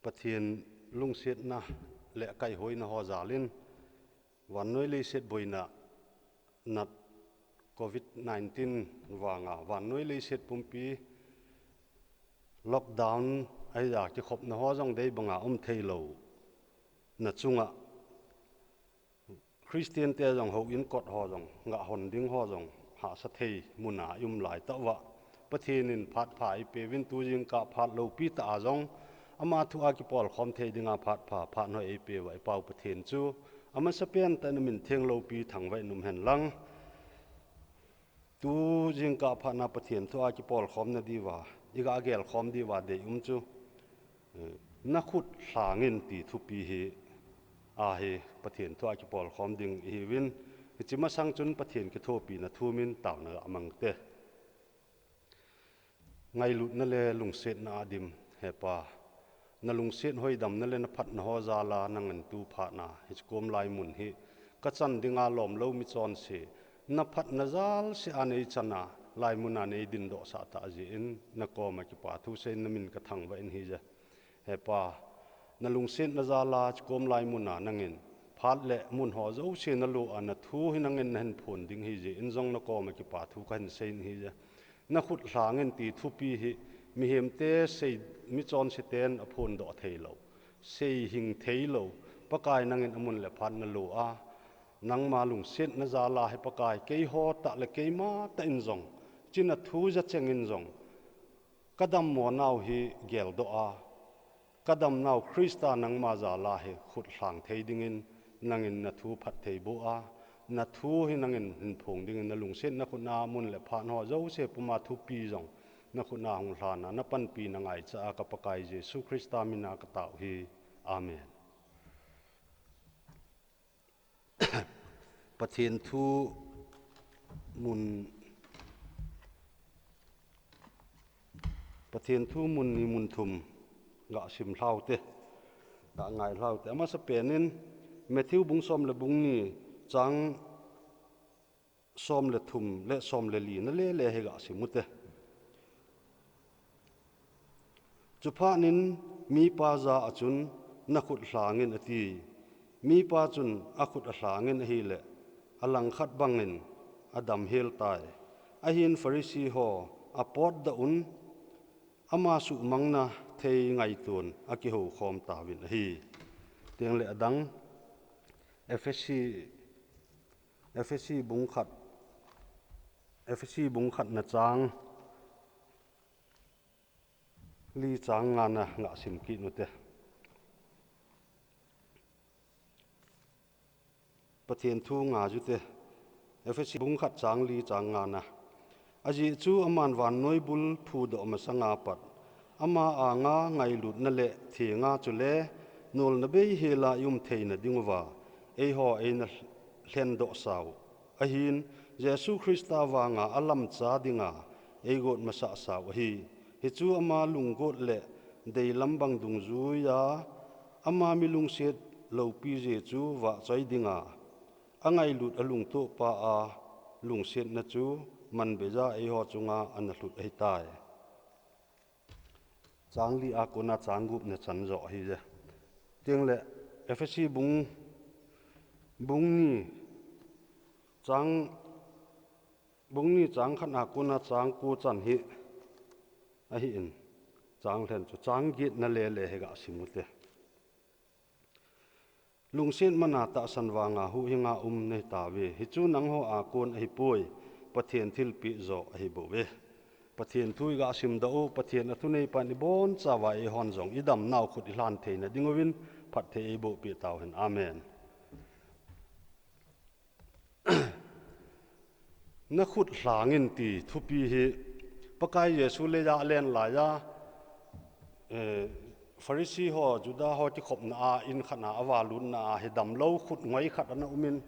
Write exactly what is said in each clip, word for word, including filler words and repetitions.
Pathen lungsetna le kaihoina ho jalin, vannoi leiset boina nat covid nineteen vanga vannoi leiset pumpi lockdown ahi a kikhopna ho jong dei banga um thei lou na chunga Christian te jong houin kot ho jong, ngah hon ding ho jong, hahsa thei muna i um lai tah uva. Pathen in phat pha eipeuvin tu jingkah phat loupi tah a jong, ama thu a kipolkhom thei dinga phat pha, phat hoi eipeuva i Pau Pathen chu, amasapen tah in amin theng loupi thangvah in um hen lang. Tu jingkah phatna Pathen thu a kipolkhomna diuva, i ga gelkhom diuva dei um chu, eh, na khut lhangin ti thupi hi, ahi Pathen thu a kipolkhom ding ihiuvin, hiche masang chun Pathen kithopina thumin taona ga mang te. Ngailutna le lungsetna a dim, he Pa. Na lungset hoidamna le na phatna ho jala nangin tu phatna, hiche kom lai mun hi, ka chan dinga lomlou michonse, na phatna jalse a nei chana, lai muna nei dindoh sah tah jeh in, na koma kipa thu seiyin na min ka thangvah in ahije. He Pa, na lungsetna jala hiche kom lai muna nangin, phat le mun ho jouse na lo a na thu hi nangin na hin phon ding ahijeh in jong na koma kipa thu ka hin seiyin ahije. Na khut lhangin ti thupi hi, mihem te sei, michonse ten aphondoh thei lou, sei hing thei lou, Pakai nangin amun le phat na lo a, nangma lungsetna jala hi Pakai, keiho tah le keima tah in jong, hiche na thu jacheng in jong, ka dammo nau hi geldoh a, ka damnau Christa nangma jala hi khut lhang thei dingin, nangin na thu phatthei boh a, na thu hi nangin hin phong dingin na lungsetna khut a mun le phat ho jouse puma thupi jong, na khut a hung lhana, na panpina ngaicha a ka Pakai Jesu Christa mina ka tao hi. Amen. Pathen thu mun, Pathen thu mun ni mun thum ga sim lhau te, ga ngai lhau te. Amasapen in Matthew bung som le bung ni chang som le thum le som le li na lele hi ga sim u te. Chuphat in mipa ja a chun, na khut lhangin ati. Mipa chun akhut alhangin ahile, alangkhat bangin adam hel tai. Ahin Pharisee ho apotdoh un, ama suhmangna thei ngaitun akihoukhom tauvin ahi. Tengle adang Ephesi, Ephesi bung khat, Ephesi bung khat na chang li chang nga na ga sim kit u te. Pathen thu ngai u te. Ephesi bung khat chang li chang nga na. Ajeh chu aman vannoi bul phudoh masanga pat, ama anga ngailutna le thenga chule nolna bei hela i um theina dinguva, eiho eina lhendoh sau. Ahin, Jesu Christa vanga alamcha dinga eigot masah sau ahi. Hichu ama lunggot le deilam bang dungjuiya, ama mi lungset loupi jeh chu vahchoi dinga angailut alungtoh pa a lungsetna chu manbeija eiho chunga ana lhut ahitai. Chang li a kona chang gup na chan joh ahije. Tengle Ephesi bung, bung ni chang, bung ni chang khat a kona chang ko chan hi ahin, chang lhen chu chang get na lele hi ga sim u te. Lungset mana tahsan vanga huhhinga um nahitauve. Hichu nangho a kon ahipoi, Pathen thilpeh joh ahibouve. Pathen thu i ga simdoh u, Pathen a thuneipan i bonchauva eihon jong i damnau khut i lhan theina dinguvin phatthei eiboh peh tauhen. Amen. Na khut lhangin ti thupi hi Pakai Jesu leiya alen laiya, eh, Pharisee ho, Juda ho kikhopna a, in khat a, avalutna a hi damlou khut ngoi khat ana umin.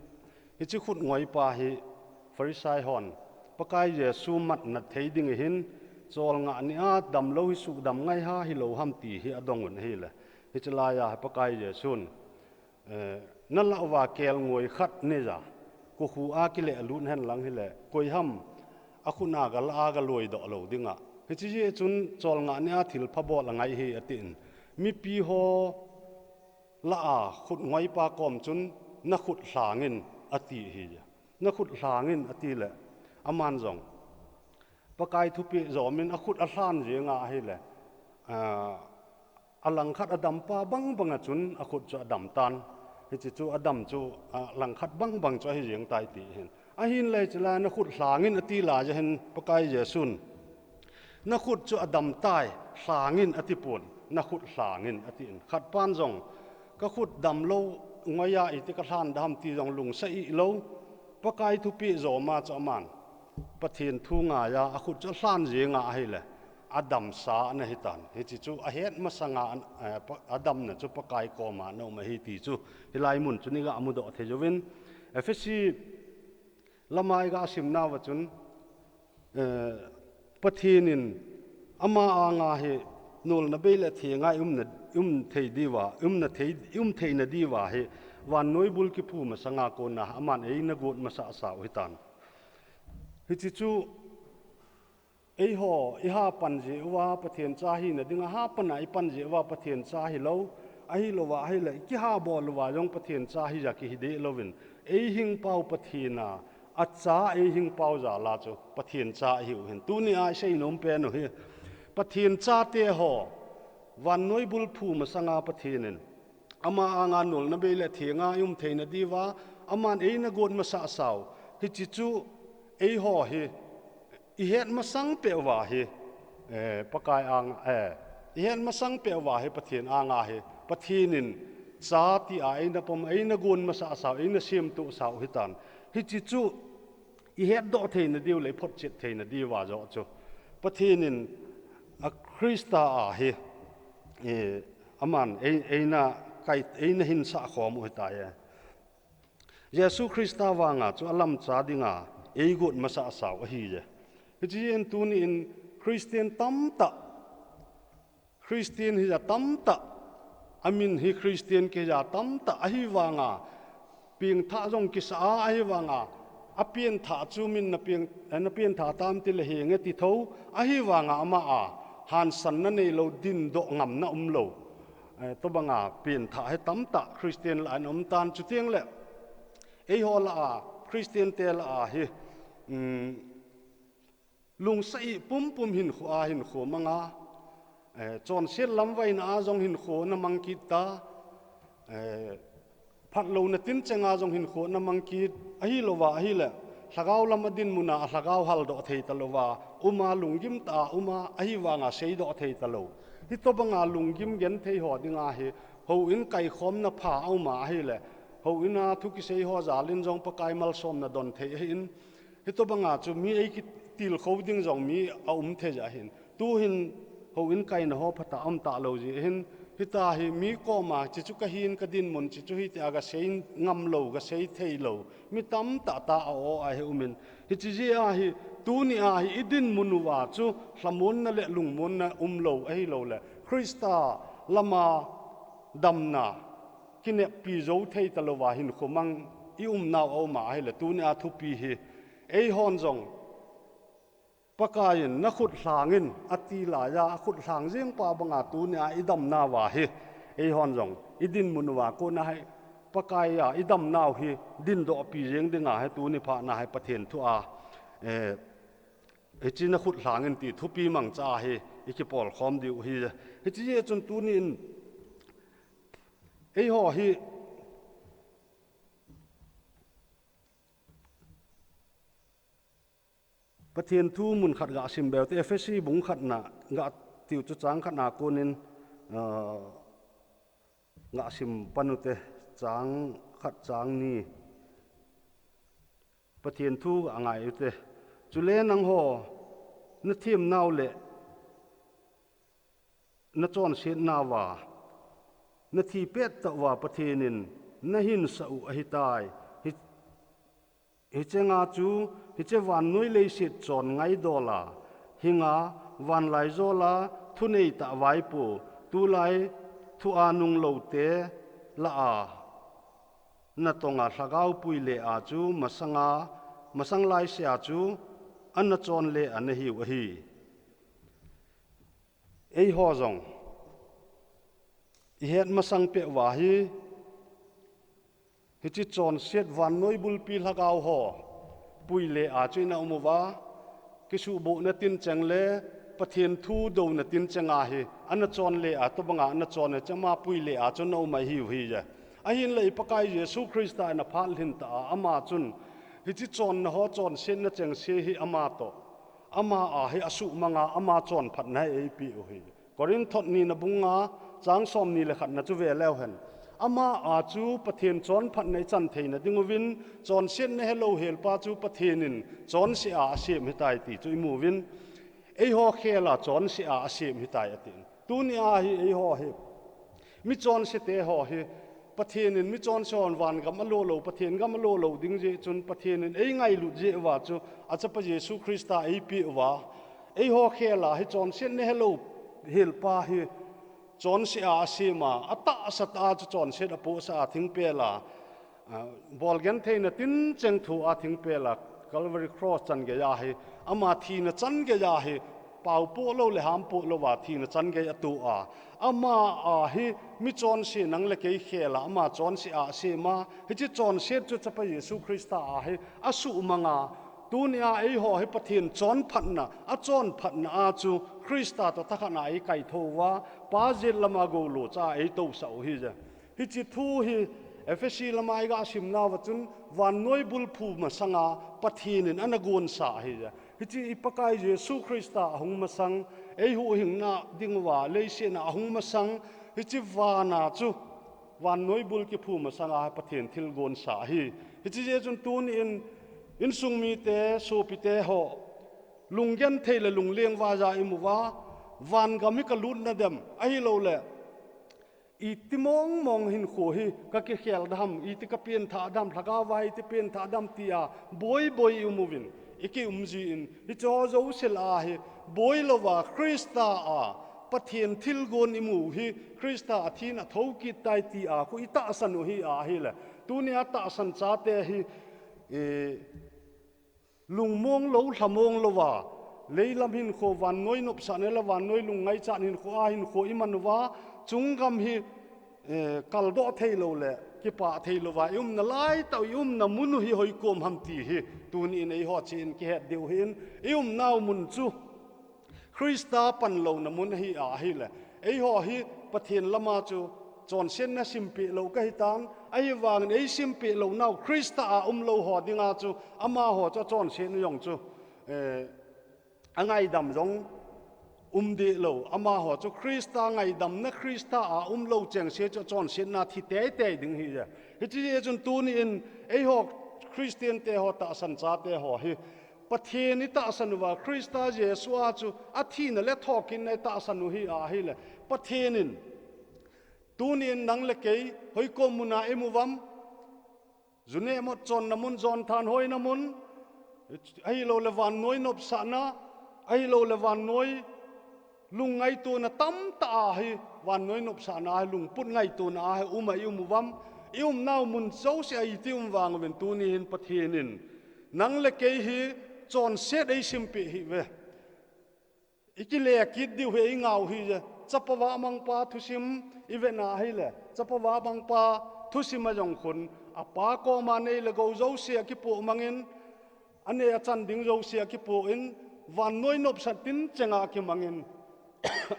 Hiche khut ngoi pa hi Pharisee hon Pakai Jesu matna thei ding ahin, cholngah nia damlou hi sudam ngai ham hilou ham ti hi adong un ahile. Hiche laiya hi Pakai Jesun, Eh, nalah uva kelngoi khat neija, kokhu a kile lut hen lang hile, koiham akhut a gala galoidoh lou dinga. Hiche jeh chun cholngah nia thilpha bol angai hi atin. mipi ho lah a khut ngoipa kom chun, "Na khut lhangin," ati hi. "Na khut lhangin," ati le, aman jong Pakai thupeh jomin a khut a lhan jeng a ahile, a, a langkhat a dampa bangbang a chun a khut chu a dam tan. Hichi chu a dam chu, a, langkhat bangbang chu ahi jeng tai ti hin. Ahin le hichi lai, "Na khut lhangin," ati lai a hin Pakai Jesun, "Na khut chu a dam tai, lhangin," ati pon, "Na khut lhangin," ati in. Khat pan jong, "Ka khut dam lou, ngoi a iti ka lhan dam," ti jong lungsa i lou. Pakai thupeh joma chu aman Pathen thu ngai a, a khut chu a lhan jeng a ahile, a damsa ana hi tan. Hichi chu a het masanga, eh, pa-, a damna chu Pakai koma ana um ahi ti chu hilai mun chun i ga mudoh thei jouvin. Ephesi lama i ga sim nauva chun, eh, Pathen in ama anga hi nolna bei le thenga i umna, i um thei diuva, i umna thei, i um theina diuva hi vannoi bul kiphu masanga kona aman eina got masasa u hi tan. Hichi chu eiho i ha pan jeh uva Pathen cha hina dinga ha pan a i pan jeh uva Pathen cha hi lou, ahi louva ahile i kiha bol uva jong Pathen cha hi ja kihi deh louvin, ei hing pau Pathen a, a cha ei hing pau jal a chu Pathen cha ahi u hin. Tuni a i sei nom pen u hi, Pathen chate ho, vannoi bul phu masanga Pathen in ama anga nolna bei le thenga i um theina diuva aman eina got masasa u. Hichi chu eiho hi i het masang peh uva hi, eh, Pakai ang, eh, i het masang peh uva hi Pathen anga hi, Pathen in cha ti a eina pom, eina got masasa u, eina semtohsa u hi tan. Hichi chu i hetdoh theina diu le i photchet theina diuva joh chu Pathen in a Christa a hi, eh, aman ei, eina kai, eina hinsah khom u hi tai. Jesu Christa vanga chu a lamcha dinga ei got masasa u ahi e. Hichi in tuni in Christian tamtah, Christian hi ja tamtah, a min hi Christian kihi ja tamtah ahi vanga, pengthah jong kisa a ahi vanga, a pengthah chu min na peng, eh, na pengthah tam ti le henge ti tho, ahi vanga ama a hansanna nei lou, dindoh ngamna um lou. Eh, tobanga pengthah hi tamtah Christian lah a um tan, chuteng le eiho lah a, Christian te lah a hi, um, lungsa i pumpum hinkho a hinkho mang a, eh, chonset lamvaina a jong hinkho na mang kit ta, eh, phatlouna tincheng a jong hinkho na mang kit, ahi louva ahile, lhagao lam a dinmun a lhagao haldoh thei ta louva, um a lunggim tah a um a, ahi vanga seidoh thei ta lou. Hitobanga lunggim genthei ho dinga hi, houin kaikhomna pha a um a ahile, houin a thu kisei ho jal in jong Pakai malsomna don thei ahin, hitobanga chu mi ei kitilkhou ding jong mi a um thei ja hin. Tuhin houin kaina ho phatah a um talou jeh hin, hitia hi mi koma, "Hichi chu ka hin, ka dinmun hichi chu hi," tia ga sei ngam lou, ga sei thei lou mi tamtah tah a o a hi um in. Hichi jeh a hi, tuni a hi i dinmun uva chu lhamonna le lungmonna um lou ahi lou le, Christa lama damna kineppi jou thei ta louva hinkho mang i um nau a um a ahile, tuni a thupi hi eihon jong Pakai in, "Na khut lhangin," ati lai a, a khut lhang jeng pa banga tuni a i dam nauva hi, eihon jong i dinmun uva kona hi Pakai a i dam nau hi dindohpi jeng dinga hi tuni phat na hi Pathen thu a, eh, hichi "Na khut lhangin" ti thupi mangcha a hi i kipolkhom diu hi. Hichi jeh chun tuni in eiho hi Pathen thu mun khat ga sim beu te, Ephesi bung khat na ga tiu chu chang khat na konin, ah, ga sim pan u te, chang khat chang ni. Pathen thu ga ngai u te. Chule nangho na themnau le na chonsetna uva, na thi pet tah uva Pathen in na hinsah u ahitai. Hi, hichenga chu, hiche vannoi leiset chon ngaidol a, hinga vanlaijol a thunei tah vaipo, tulai thu a nunglou te lah a, natonga lhagao pui le a chu masanga, masang laisea chu ana chon le ana hiu ahi. Eiho jong ihet masang peh uva hi, hiche chonset vannoi bulpi lhagao ho puile a chu ina um uva, kisuhbohna tincheng le Pathen thu douna tincheng a hi ana chon le a, tobanga ana chon a chama puile a chu ana um ahiu hi ja. Ahinla i Pakai Jesu Christa in aphat lhin tah a ama chun hiche chonna ho chonsetna chengse hi ama toh, ama a hi asuhmanga ama chonphatna hi eipeh u hi. Korinth thot nina bung nga chang somni le khatna chu ve leu hen. Ama a chu Pathen chonphatna ichan theina dinguvin, chonsetna helou helpa chu Pathen in chonse a asem hitai ti chu imuvin. Eiho khel a chonse a asem hitai atin. Tuni a hi eiho hi, mi chonsete ho hi, Pathen in mi chonse hon vangam alo lou, Pathen gam alo lou ding jeh chun Pathen in eingailut jeh uva chu achapa Jesu Christa eipeh uva, eiho khel a hi chonsetna helou helpa hi chonse a asem a, atahsa tah a chu chonset apohsah a thingpel a, a, bolgentheina tincheng thu a thingpel a, Calvary Cross chan gei a hi, ama thina chan gei a hi, paopoh lou le hampoh louva thina chan gei atoh a, ama a hi mi chonse nang le kei khel a ama chonse a asem a, hiche chonset chu chapa Jesu Christa a hi asuhmanga, tuni a eiho hi Pathen chonphatna, achonphatna a chu Christa toh thakhat a eikaithou uva, Pa jet lama goulo cha a eitousah u hi ja. Hiche thu hi Ephesi lama iga simnauva chun vannoi bulphu masanga Pathen in ana gonsah ahi ja. Hiche i Pakai Jesu Christa ahung masang, eihuhhingna dinguva leiset a ahung masang, hiche vana chu vannoi bul kiphu masanga Pathen thilgon sa ahi. Hiche jeh chun tuni in, insung mite, sopite ho, lunggenthei le lungleng vaja imuva, vangam hi kalutna dem, ahilouleh iti mongmong hinkho hi kakikhel dem, iti kapenthah dem, lhagao va iti penthah dem tia boiboi i umuvin, i kium jin, hicheho jouse lah a hi boilouva Christa a Pathen thilgon imu hi, Christa athin athou kit tai tia khu itahsan u hi ahile, tunia tahsan chate hi, lungmong lou, lhamong louva, leilam hinkho, vannoi nopsahna le vannoi lungngaichah hinkho a hinkho iman uva, chunggam hi kaldoh theiloule kipah theilouva i umna laitah u, i umna mun u hi hoikom ham ti hi tuni in eiho cheh in kihet diu ahin, i umnau mun chu Christa panlouna mun ahi ahile, eiho hi Pathen lama chu chonsetna simpeh lou kahitan, ahivangin eisimpeh lounau Christa a umlou ho dinga chu amaho chu achonsetna jong chu angaidam jong umdehlou, amaho chu Christa ngaidamna Christa a umlou chengse chu achonsetna thi teitei ding ahije. Hiche jeh chun tuni in eiho Christian teho tahsan chate ho hi Pathen itahsan uva Christa Jesu a chu athina le thokitna itahsan u hi ahile, Pathen in tuni in nang le kei hoikom muna imu uvam? Ju nehmot chonna mun, jon thanhoina mun, ahiloule vannoi nopsahna, ahiloule vannoi lungngaitona tamtah a hi, vannoi nopsahna a hi, lungput ngaitona a hi uma i um uvam? I umnau mun jouse a iti um vang uvin tuni hin Pathen in nang le kei hi chonset eisimpeh hih uve. I kile kit diu hi eingah u ahije. Chapa vahmangpa thusim i vetna ahile, chapa vahmangpa thusim a jong khun, apa koma nei le gou jouse akipoh mangin, anei achan ding jouse akipoh in, vannoi nopsah tin chenga akimangin,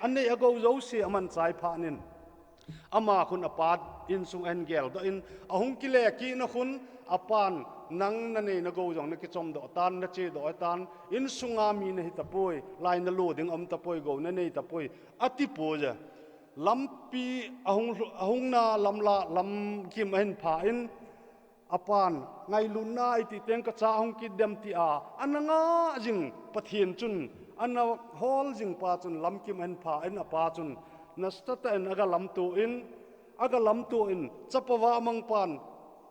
anei agou jouse amanchai phatnin, ama khun apa insung ahin geldoh in, ahung kile kitna khun, apan, nang nanei nagou jong nakichomdoh tan, nachedoh tan, insunga mi nahitapoi, lai nalo ding aumtapoi, gou nanei tapoi, atipoi je. Lampi ahung, ahungna lamla, lamkim ahin pha in, apan, ngailutna itih teng kacha ahung kit dem tia ana ngah jing Pathen chun, ana hol jingpa chun lamkim ahin pha in, apa chun nasatah in aga lamto in, aga lamto in, chapa vahmangpan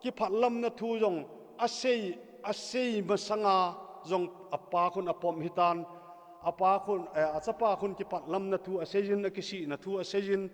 kiphatlamna thu jong asei, asei masanga jong apa khun apom hitan, apa khun, achapa khun kiphatlamna thu aseijin, akisihna thu aseijin,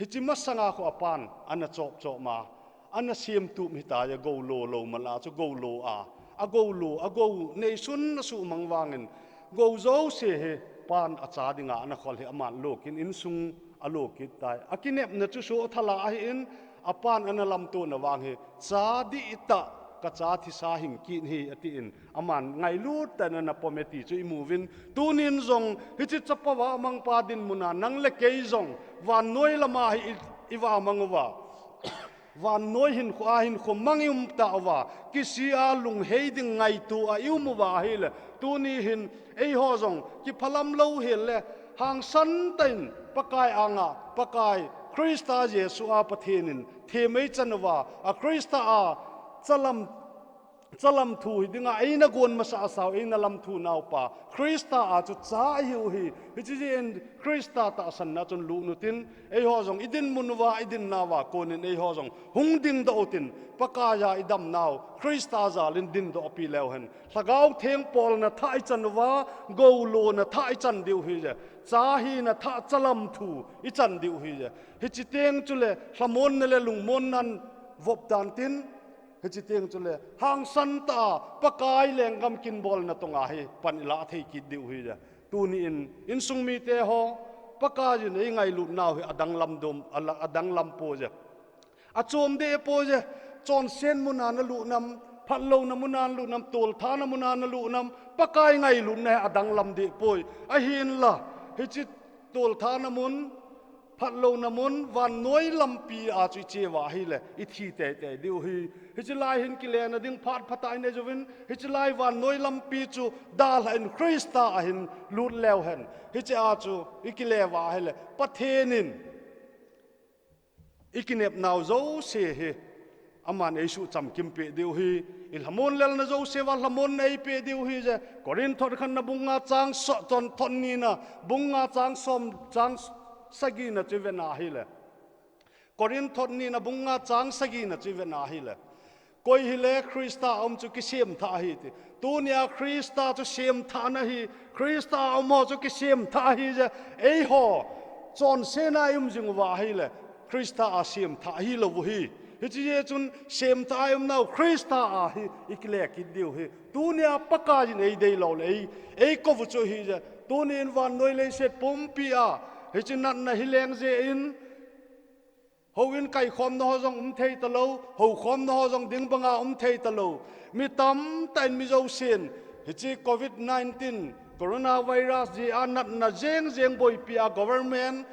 hiche masanga khu apan ana chop chop ma, ana semtup hitai, goulo lou mala chu goulo a, agoulo, agou neisun asuhmang vangin, gou jouse hi pan acha dinga ana khol hi aman lokin insung alo kit tai. Akinepna chu sotha la ahin, apan ana lamtona vang hi, cha dihtah, kacha thisa hing kit hi, atin, aman ngailut tah in ana pom e ti chu imuvin. Tunin jong, hiche chapa vamangpa dinmuna, nang le kei jong, vannoi lama hi i, ivamang uva. Vannoi hinkho a hinkho mang i um tauva, kisih a lunghei ding ngaito a i um uva ahile, tuni hin eiho jong kiphalam lou hel le, hangsan tah in Pakai anga, Pakai Christa Jesu a Pathen in them eichan uva, a Christa a chalam, chalam thu hi dinga eina gon masa asau, eina lam thu naupa, Christa a chu cha ahiu hi, hiche jeh in Christa tahsanna chun lut utin, eiho jong i dinmun uva, i dinnauva konin eiho jong hung dingdoh utin, Pakai a i damnau, Christa jalin dindoh pi leu hen. Lhagao Theng polna thah i chan uva, goulona thah i chan diu hije. Cha hina thah chalam thu i chan diu hije. Hiche teng chule, lhamonna le lungmonnan vop dan tin, hiche teng chule, hangsan tah a, Pakai lenggam kinbolna tonga hi pan i lah thei kit diu hije. Tuni in, insung mite ho, Pakai in ei ngailutnau hi adanglam dom, ala-, adanglam poije. Achom deh poije, chonset muna nalut nam, phatlouna muna nalut nam, tolthana muna nalut nam, Pakai ngailutna hi adanglam deh poi. Ahinla, hiche tolthana mun, phatlouna mun, vannoi lampi a chu i che uva ahile, i thi teitei diu hi. Hiche lai hin kilena ding phat phatah i nei uvin, hiche lai vannoi lampi chu dalhan Christa a hin lut leu hen. Hiche a chu i kile uva ahile, Pathen in i kinepnau jouse hi, aman ei suhchamkim peh diu hi, i lhamon lelna jouse uva lhamonna ei peh diu hije, Corinth thot khatna bung nga chang so-, thot, thot nina, bung nga chang som, chang sagina chu i vena ahile. Corinth thot nina bung nga chang sagina chu i vena ahile. Koi hile Christa a um chu kisemthah ahi ti. Tunia Christa chu semthahna ahi, Christa a um ho chu kisemthah ahije, eiho, chonsetna i um jing uva ahile, Christa a semthah ahilou u hi. Hiche jeh chun semthah a i umnau Christa a hi i kile kit diu hi. Tunia Pakai in ei deilou le ei, ei kou u chu hije. Tunin vannoi leiset pumpi a, hiche natna hi leng jeh in, houin kaikhomna ho jong um thei talou, houkhomna ho jong ding banga um thei talou. Mi tamtah in mi jousen, hiche covid nineteen, coronavirus jeh a natna jeng jeng boipi a government,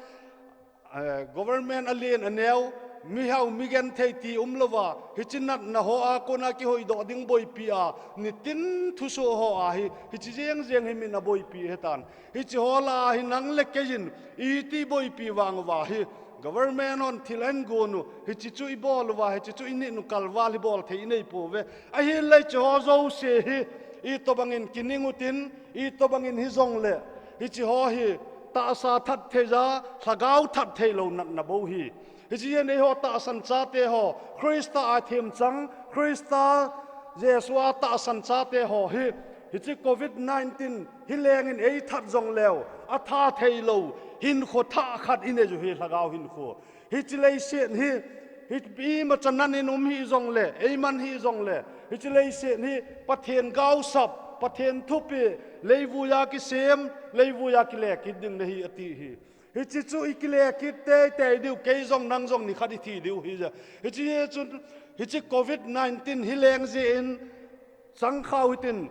eh, government alen aneo, mihao migenthei ti umlouva, hiche natna ho a kona kihoidoh ding boipi a, nitin thusoh ho a hi, hiche jeng jeng hi min aboipi ahitan. Hiche ho lah a hi nang le kei in, iti boipi vang uva hi, government hon thil ahin gon u, hiche chu i bol uva, hiche chu i nit u kalval hi bol thei i nei pouve. Ahinla hiche ho jouse hi, itobangin kining utin, itobangin hijongle, hiche ho hi, tahsa that thei a, lhagao that thei lou natna bou hi. Hiche jeh in eiho tahsan chate ho, Christa a themchang, Christa Jesu a tahsan chate ho hi, hiche covid nineteen hi lengin ei that jongleu, atha thei lou, hinkho thah khat i nei u hi lhagao hinkho. Hiche leiset hi, hi imacha natna in um hih jongle, eiman hih jongle, hiche leiset hi Pathen gaosap, Pathen thupeh, leivui a kisem, leivui a kile kit ding nahi ati hi. Hiche chu i kile kit teitei diu, kei jong nang jong nikhat i thi diu hije. Hiche hi chun, hiche covid nineteen hi leng jeh in, changkhao hitin,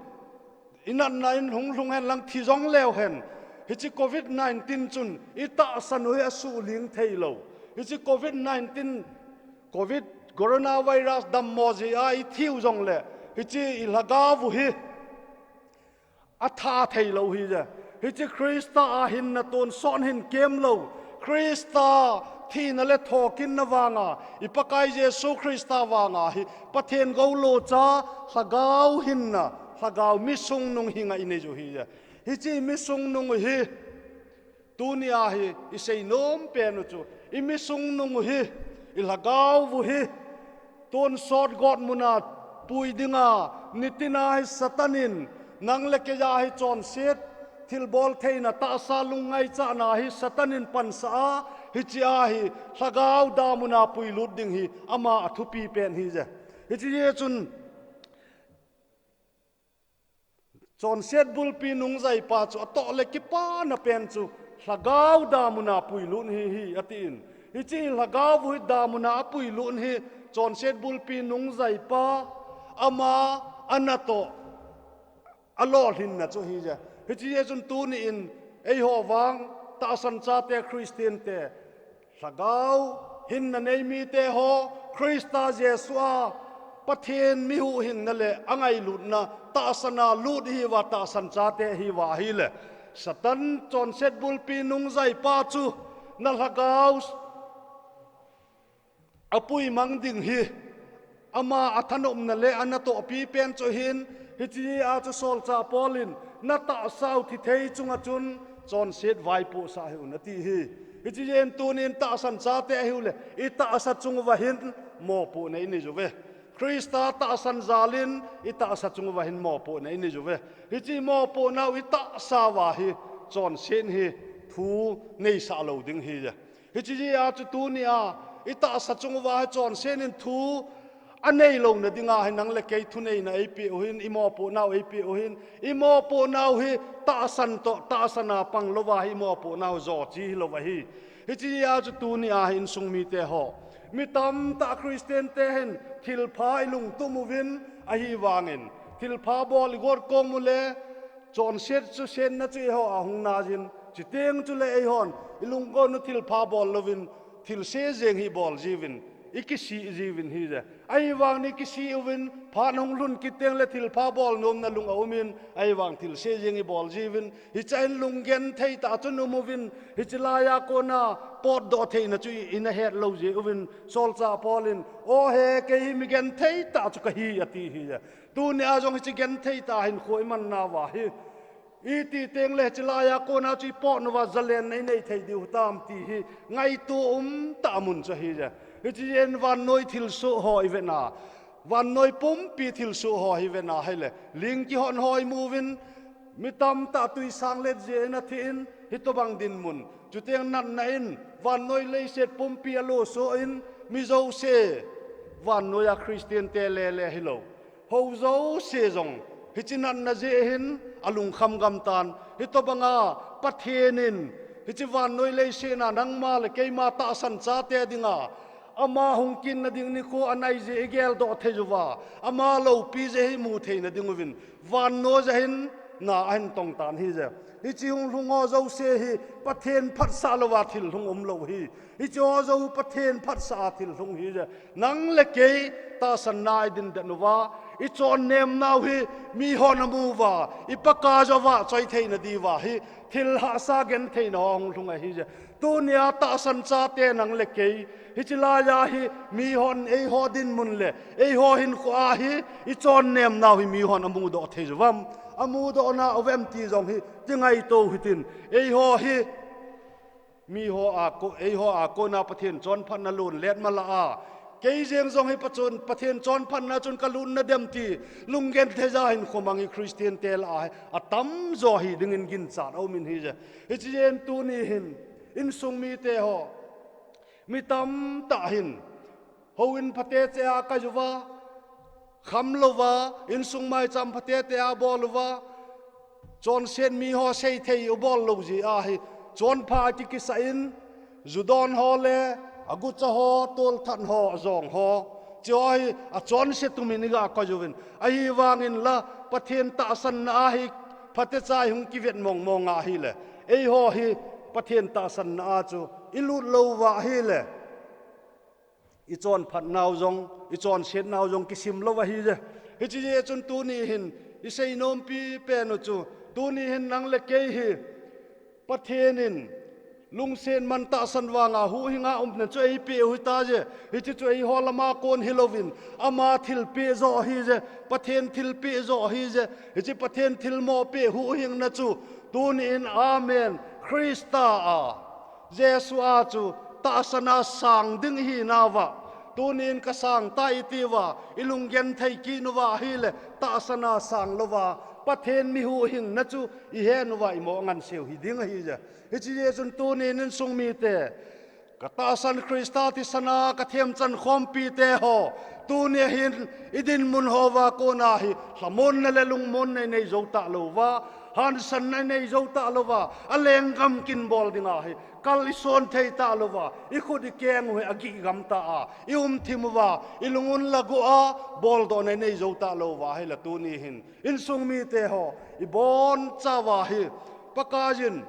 i natna in hung lhung hen lang thi jongleu hen. Hiche covid nineteen chun, i tahsan u hi asuhling thei lou. Hiche covid nineteen, covid, coronavirus dammo jeh a i thiu jongle, hiche i lhagao u hi, atha thei lou hije. Hiche Christa a hinna tonsot hin kem lou. Christa thina le thokitna vanga, i Pakai Jesu Christa vanga hi, Pathen goulo cha, lhagao hinna, lhagao mi sungnung hinga i nei u hije. Hiche mi sungnung u hi, tunia hi i seinom pen u chu, i mi sungnung u hi, i lhagao u hi, tonsot gotmuna pui dinga, nitina hi Satan in, nang le kei a hi chonset, thilbol theina tahsa lungngaichahna hi Satan in pansah a, hiche a hi, lhagao damuna puilut ding hi, ama athupi pen hije. Hiche jeh chun, chonset bulpi nungjaipa chu atoh le kipana pen chu Lhagao damuna puilut hi hi atin. Hiche hi lhagao hi damuna apuilut hi chonset bulpi nungjaipa ama anatoh alolhinna chu hije. Hiche jeh chun tuni in eiho vang tahsan chate Christian te lhagao hinna nei mite ho Christa Jesu a Pathen mi huhhingna le angailutna tahsana lut ihiuva tahsan chate ihiuva ahile Satan chonset bulpi nungjaipa chu na lhagao apui mang ding hi ama athanopna le anatohpi pen chu hin hiche a chu solchah Paul in na tahsau thithei chunga chun chonset vaipohsah hih un ati hi. Hiche jeh in tunin tahsan chate ahiu le i tahsa chung uva hin mopohna i nei uve. Christa tahsan jalin i tahsa chung uva hin mopohna i nei uve. Hiche mopohnau i tahsa uva hi chonset hi thu neisah lou ding hi. Hiche jeh a chu tunia i tahsa chung uva hi chonset in thu anei louna dinga hi nang le kei thuneina eipeh u hin, i mopohnau eipeh u hin, i mopohnau hi tahsan toh tahsana pang louva hi i mopohnau joche hilou ahi. Hiche jeh a chu tunia hi insung mite ho mi tamtah Christian te hin thilpha i lungtum uvin ahivangin thilpha bol i got kom u le chonset chu setna chu eiho a hung najin, chuteng chule eihon i lunggotnu thilpha bol louvin thilse jeng hi bol jiuvin i kisih jiuvin hije. Ahivangin i kisih uvin phat hung lhun kit teng le thilpha bol nomna lung aumin ahivang thilse jeng i bol jiuvin hiche a in lunggenthei tah chun um uvin hiche laiya kona potdoh theina chu i, i na het lou jeh uvin solchah Paul in, O he, kei hi mi genthei tah chu kahi ati hije. Tunia jong hiche genthei tah hinkho i mannauva hi iti teng le hiche laiya kona chu i pot uva zalenna i nei thei diu hitam ti hi ngaito umtah mun chu ahije. Hiche jeh in vannoi thilsoh ho i vena, vannoi pumpi thilsoh ho hi vena hile ling kihon ho i mu uvin mi tamtah twisang let jeh in athi in hitobang dinmun chuteng natna in vannoi leiset pumpi alosoh in mi jouse vannoiya Christian te lele hilou hou jouse jong hiche natna jeh hin alungkham gamtan, hitobanga Pathen in hiche vannoi leiset a nangma le keima tahsan chate dinga ama hung kinna ding nikho anai jeh i geldoh thei uva, ama loupi jeh hi mu theina dinguvin vannoi jeh hin na ahin tongtan hije. Hiche hung lhung ho jouse hi Pathen phatsah louva thil lhung umlou hi. Hiche ho jou Pathen phatsah a thil lhung hije. Nang le kei tahsanna i dindet uva i chonnemnau hi mihon amu uva i Pakaiya vahchoi theina diuva hi thil hahsa gentheina ho hung lhung ahije. Tunia tahsan chate nang le kei hiche laiya hi mihon eiho dinmun le eiho hinkhoa hi i chonnemnau hi mihon amudoh thei uvam, amudoh nauvem ti jong hi kingaito hitin. Eiho hi miho a ko, eiho a kona Pathen chonphatna lonlet malah a, kei jeng jong hi Pathen, Pathen chonphatna chun kalutna dem ti lunggentheiya hinkho mang hi Christian te lah a hi atamjo hi dingin ginchat aumin hije. Hiche jeh in tuni hin insung mite ho mi tamtah hin houin phatecha a kai uva, khamlouva, insung maicham phatecha a bol uva, chonset miho seithei u bol lou jeh a hi chonpha kikisah in, ju don ho le agucha ho, tolthat ho, ajong ho, hicheho hi achonse tumin i ga kai uvin, ahivangin la Pathen tahsanna a hi phatecha i hung kivet mongmong ahile eiho hi Pathen tahsanna a chu i lut louva ahile i chonphatnau jong, i chonsetnau jong kisim lou ahije. Hiche jeh chun tuni hin i seinompi pen u chu, tuni hin nang le kei hi Pathen in lungset man tahsan vanga huhhinga umna chu eipeh u hitaje. Hiche chu eiho lama kon hilouvin ama thilpeh joh ahije, Pathen thilpeh joh ahije. Hiche Pathen thilmoh peh huhhingna chu tuni in, Amen, Christa a, Jesu a chu tahsana sang ding ihinauva, tunin kasang tai itiuva i lunggenthei kit uva ahile tahsana sang louva Pathen mi huhhingna chu i het uva i mo nganseu hiding ahije. Hiche jeh chun tunin insung mite Katahsan Christa thisan a kathemchan khompi teho, tunia hin idinmun houva kona hi lhamonna le lungmonna inei jou talou va, hansanna inei jou talou va, alenggam kin bol dinga hi kal ison thei talou va, ikhut ikeng u hi agih gam ta a, ium thim uva, ilung un lagu a, boldohna inei jou talou va, ahile tuni hin insung miteho, ibonchauva hi Pakaiyin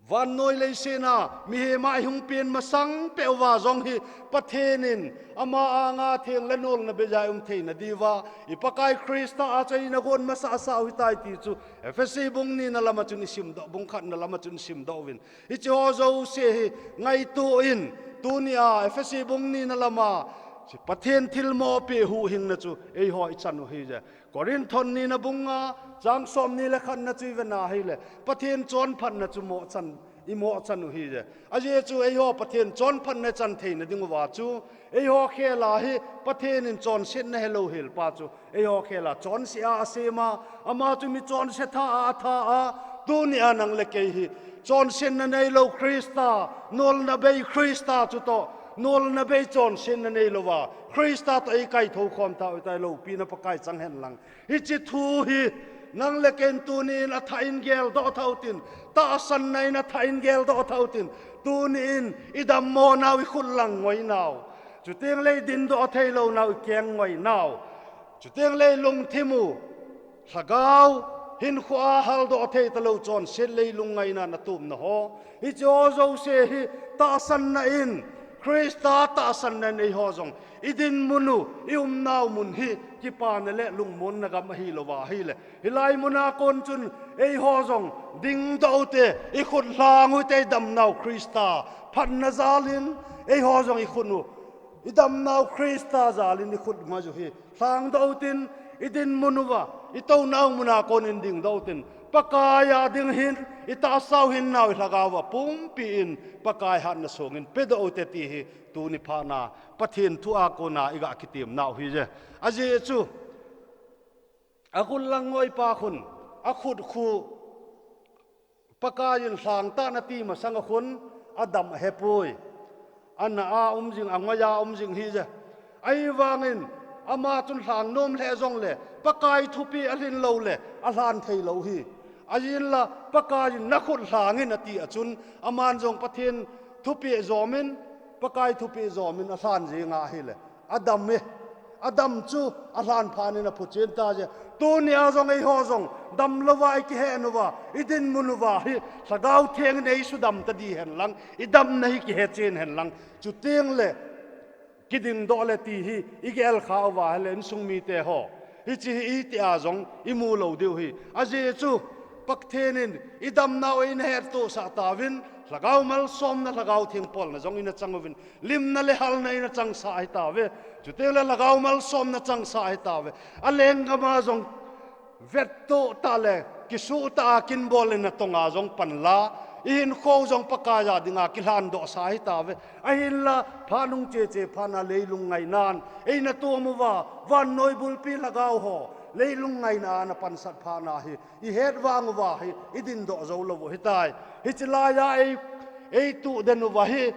vannoi leiset a mihem a ihung pen masang peh uva jong hi Pathen in ama anga theng le nolna beija ium theina diuva, iPakai Christa a chu eina gon masasa u hitai ti chu Ephesi bung nina lama chun isimdoh, bung khatna lama chun isimdoh uvin. Hicheho jouse hi ngaito in, tunia Ephesi bung nina lama Pathen thilmo peh huhhingna chu eiho ichan u hije. Corinth nina bung nga, chang somni le khatna chu ivena hile, Pathen chonphatna chu mohchan, imohchan u hije. Ajeh chu eiho Pathen chonphatna ichan theina dinguva chu, eiho khela hi Pathen in chonsetna helou helpa chu eiho khela chonse a asem a, ama chu mi chonse tha a atha a, tunia nang le kei hi chonsetna neilou Christa, nolna bei Christa chutoh, nolna bei chonsetna neilouva Christa toh eikaithou khom tau hitai, loupina Pakai chang hen lang. Hiche thu hi nang le keiin tunin athah in geldoh tha utin, tahsanna in athah in geldoh tha utin, tunin idammo nau, ikhut lang ngoi nau, chuteng le idindoh theilou nau, ikeng ngoi nau, chuteng le ilungthim u, lhagao hinkhoa haldoh thei talou chonset le ilung ngainan atumna ho, hicheho jouse hi tahsanna in, Christa tahsanna in eiho jong idinmun u, iumnau mun hi kipana le lungmonna gam ahilouva ahile, hilai muna kon chun eiho jong dingdoh ute, ikhut lhang ute, idamnau Christa phatna jalin, eiho jong ikhut u, idamnau Christa jalin ikhut ngoi u hi lhangdoh utin, idinmun uva, itounau muna konin dingdoh utin, Pakai a ding hin, itahsau hinnau ilhagao uva pumpi in Pakai hatna songin pedoh ute ti hi tuni phatna Pathen thu a kona iga kitemnau hije. Ajeh chu akhut lang ngoipa khun, akhut khu Pakaiyin lhangtan ati masanga khun adam ahepoi. Ana a um jing, angoiya um jing hije. Ahivangin ama chun lhang nom lheh jongle Pakai thupeh alhin loule alhan theilou hi. Ajeh inla Pakaiyin nakhut lhangin ati a chun, aman jong Pathen thupeh jomin, Pakai thupeh jomin alhan jinga ahile, adam e, adam chu alhan phatnin aphuchen taje. Tunia jong eiho jong damlouva ikihen uva, idinmun uva hi Lhagao Thengin eisudam tadi hen lang, idamna hi kihechen hen lang, chutengle kidingdoh le ti hi igelkha uva ahile insung miteho, hiche hi itia jong imu lou diu hi. Ajeh chu Pathen in idamnau eina hettohsah tauvin, Lhagao malsomna, Lhagao Theng polna jong eina chang uvin, limna le halna eina changsah ahitauve. Chutengle Lhagao malsomna changsah ahitauve. Alenggama jong vettoh tah le kisuh tah a kinbol le natonga jong panla, ihinkhou jong Pakaiya dinga kilhandohsah ahitauve. Ahinla phat nung cheche phatna leilung ngainan eina tom uva, vannoi bulpi lhagao ho leilung ngaina a ana pansat phatna hi ihet vang uva hi idindoh jou lou u ahitai. Hiche laiya ei, eituh den uva hi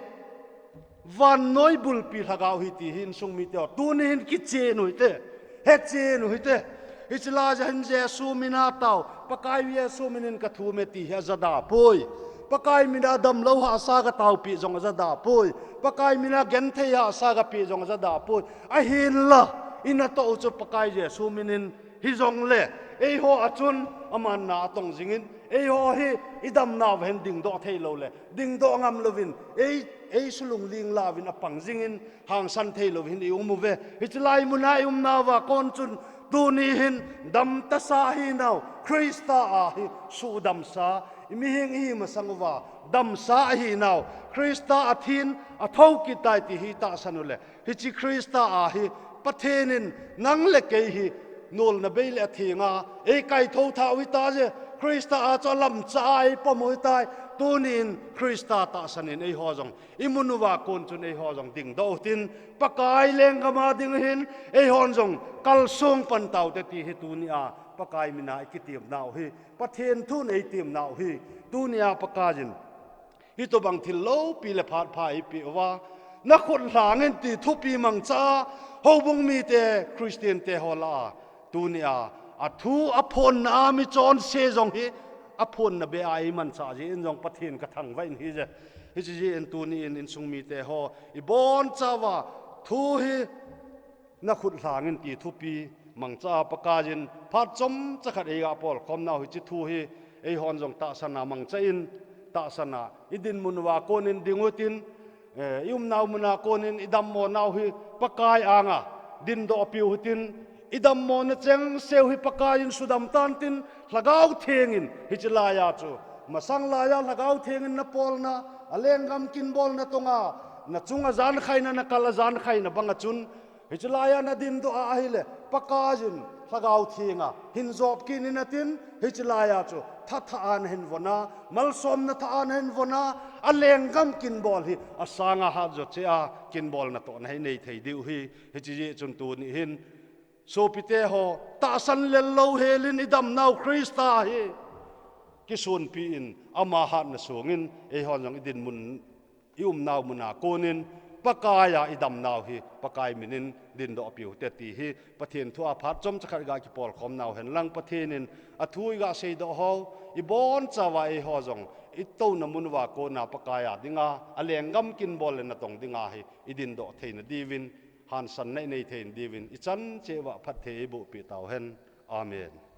vannoi bulpi lhagao ahi ti hi insung miteho, tuni hin kichen u hite, hechen u hite. Hiche laiya hin Jesu mina tao, Pakai Jesu minin kathum e ti hi ajada poi. Pakai mina damlou hahsa kataopeh jong ajada poi. Pakai mina genthei hahsa kapeh jong ajada poi. Ahinla inatoh u chu Pakai Jesu minin hijongle, eiho a chun aman na atong jingin, eiho hi idamnauva hin dingdoh theiloule dingdoh ngam louvin, ei, eisulunglingla uvin apang jingin, hangsan theilou hin ium uve. Hiche lai muna iumnauva kon chun, tuni hin damtasa ahinau Christa a hi suhdamsa, imihing ihi masang uva damsa ahinau Christa athin, athoukit tai ti hi itahsan ule, hiche Christa a hi Pathen in nang le kei hi nolna bei le athenga eikaithou tha u ahitaje. Christa a chu alamcha a eipom u ahitai. Tunin Christa tahsan in eiho jong imun uva kon chun eiho jong dingdoh utin, Pakai lenggama ding hin eihon jong kalsong pan taute ti hi tunia Pakai mina ikitemnau hi, Pathen thun eitemnau hi. Tunia Pakaiyin Hitobang thil loupi le phat pha eipeh uva, nakhut lhangin ti thupi mangcha a, houbung mite, Christian te ho lah a, tunia, athu aphonna a michonse jong hi, aphonna beh a eimanchah jeh in jong Pathen kathangvah in ahije. Hiche jeh in tuni in insung mite ho, ibonchauva, thu hi, nakhut lhangin ti thupi mangcha a Pakaiyin phat chomcha khat eiga polkhomnau hiche thu hi, eihon jong tahsan a mangcha in, tahsan a idinmun uva konin ding utin, eh, iumnau muna konin idammonau hi Pakai anga dindoh piu hitin, idammona chengseu hi Pakaiyin sudam tantin, Lhagao Thengin hiche laiya chu, masang laiya Lhagao Thengin napolna, alenggam kinbolna tonga, nachunga jankhaina, nakal a jankhaina banga chun, hiche laiya nadindoh a ahile, Pakaiyin Lhagao Thenga hin jop kit in atin, hiche laiya chu thatha a nahin vona, malsomna tha a nahin vona, alenggam kinbol hi asanga hatjo cheh a kinbolna toh nahin nei thei diu ahi. Hiche jeh chun tuni hin, sopite ho, tahsan lel louhelin idamnau Christa hi kisonpi in, ama hatna songin eihon jong idinmun, iumnau muna konin Pakaiya idamnau hi Pakai minin dindoh piu hite ti hi Pathen thua phat chomcha khat ga kipolkhomnau henlang, Pathen in athu iga seidoh hou, ibonchauva eiho jong itouna mun uva kona Pakaiya dinga, alenggam kinbol le natong dinga hi idindoh theina diuvin, hansanna inei theina diuvin, ichan cheh uva phatthei eibohpeh tauhen. Amen.